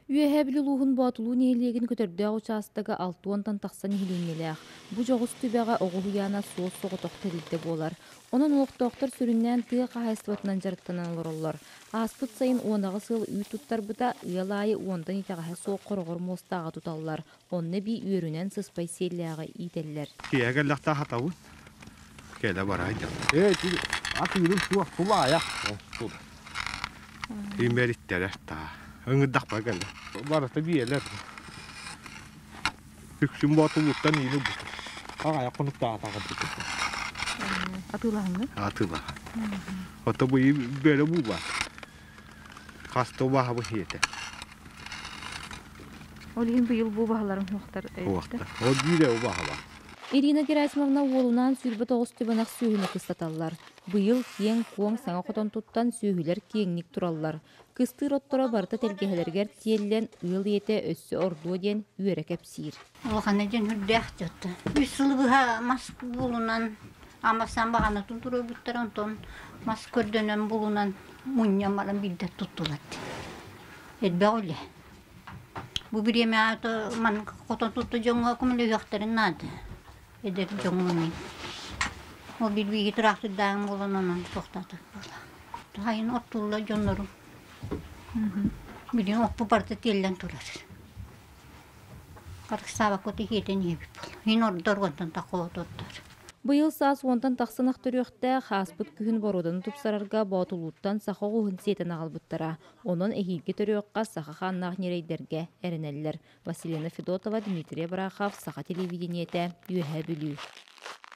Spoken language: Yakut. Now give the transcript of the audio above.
Үөһээ Бүлүү улууһун Боотулуу нэһилиэгин Көтөрдөөх учаастага 60-тан тахса нэһилиэнньэлээх. Бу дьоҕус түбэҕэ оҕо уһуйаана суос-соҕотох тэрилтэ буолар. Онон олохтоохтор сүрүннээн тыа хаһаайыстыбатынан дьарыктанан олороллор. Ааспыт сайын 18 ыал үүт туттарбыта, ыал аайы уонтан итэҕэһэ суох хороҕор муостааҕы туталлар. Онно эбии үөрүнэн сыспай сиэллээҕи иитэллэр. Киэһэ кэллэхтэ хатабын. Кэлэ бара сылдьар. Ээ, атыырым суох, тулаайах. Имэриттэрэ таа. Ыҥырдахпа кэллэ. Барыта биэлэр. Үксүн боотулуттан иини ылбытым. Аҕайах хонуктаатаҕым. Атыылаһыҥҥын? Атыылаһа. Ото бу бөрө бууба. Хаста убаһабын иэтэ. Ол иһин быйыл бу убаһаларым уохтар. Уохтар. Ол биирэ убаһаба. Ирина Герасимовна уолунаан 29 түбэнэх сүөһүнү кыстаталлар. Быйыл киэҥ-куоҥ саҥа хотон туттан сүөһүлэр киэҥник тураллар. Кыстыыр отторо барыта тэлгэһэлэригэр тиэллэн ыал ийэтэ өссө ордуо диэн үөрэ кэпсиир. Улахана дьон үрдээх дьоттон. Үс сылы быһа мас булунан, амасан баҕанатын туруорбуттар, онтон мас көрдөнөн булунан мунньан баран биирдэ туттулар. Элбэх үлэ. Бу бириэмэҕэ маннык хотон тутта дьоҥҥо көмөлөһүөхтэрин наада. Эдэр дьоҥҥо Ол билбииги тыраахтырдааҕым буолан онон туохтаатар буолла. Сайын оттууллар дьоннорум. Билигин оппу барыта тиэллэн турар. Харыстаабакка иһиэтэн иһэбит буолла. Иһин ордор уонтан таххоот ордор. Быйыл саас уонтан тахсан ах төрүөхтээх, ааспыт күһүн боруоданы тупсарарга Боотулууттан саха оҕуһун сиэтэн аҕалбыттара. Онон эһиилги төрүөххэ саха хааннаах ньирэйдэргэ эрэнэллэр. Василина Федотова, Дмитрий Абрахов, Саха телевидениетэ, Үөһээ Бүлүү.